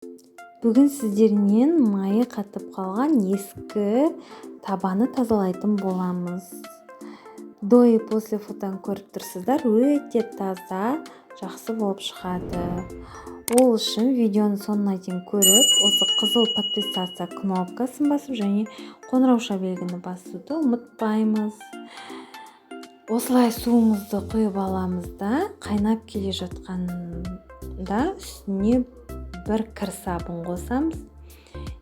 Бүгін сіздермен майы қатып қалған ескі табаны тазалайтын боламыз. До и после фотоны көріп тұрсыздар, өте таза, жақсы болып шығады. Ол үшін видеоның соңына дейін көріп, осы қызыл подписаться кнопкасын басып және қоңырауша белгіні басуды ұмытпаймыз. Осылай суымызды құйып аламыз да, қайнап келе жатқанда үстіне бір кір сабын қосамыз,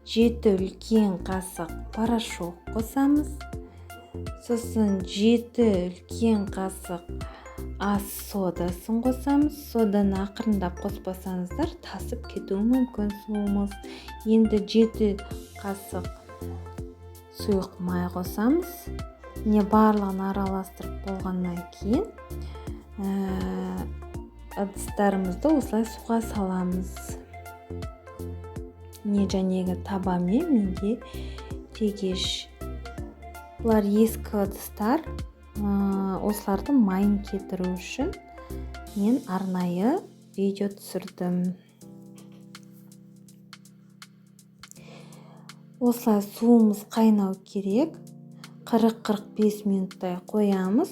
7 үлкен қасық порошок қосамыз, сосын 7 үлкен қасық ас содасын қосамыз. Соданы ақырындап қоспасаңыздар, тасып кетуі мүмкін суымыз. Енді 7 қасық сұйық май қосамыз. Міне, барлығын араластырып болғаннан кейін ыдыстарымызды осылай суға саламыз. Міне, жәнегі табамен менде тегеш. Бұлар ескі ыдыстар, осылардың майын кетіру үшін мен арнайы видео түсірдім. Осылай суымыз қайнау керек. 40-45 минуттай қоямыз.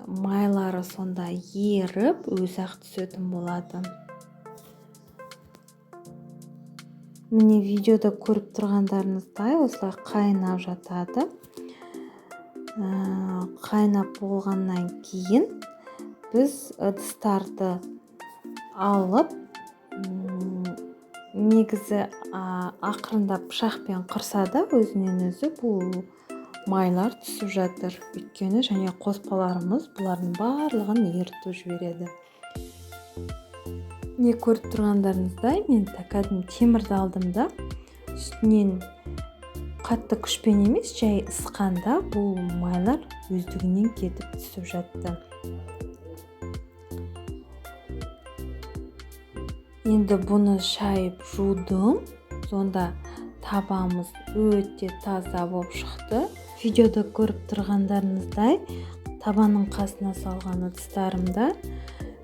Майлары сонда еріп, өзі-ақ түсетін болады. Міне, видеода көріп тұрғандарыңыздай осылай қайнап жатады. Қайнап болғаннан кейін біз ыдыстарды алып, негізі ақырындап пышақпен қырса да өзінен өзі бұл майлар түсіп жатыр. Өйткені және қоспаларымыз бұлардың барлығын ерітіп жібереді. Не көріп тұрғандарыңыздай, мен кәдімгі темірді алдым да, үстінен қатты күшпен емес, жай ысқанда бұл майлар өздігінен кетіп түсіп жатты. Енді бұны шайып жудым. Сонда табамыз өте таза болып шықты. Видеода көріп тұрғандарыңыздай, табаның қасына салған ыдыстарымда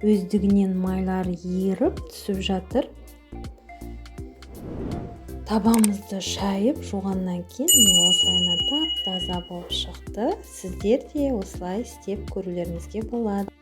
өздігінен майлар еріп түсіп жатыр. Табамызды шайып жуғаннан кейін міне осылайынан тап-таза болып шықты. Сіздер де осылай істеп көрулеріңізге болады.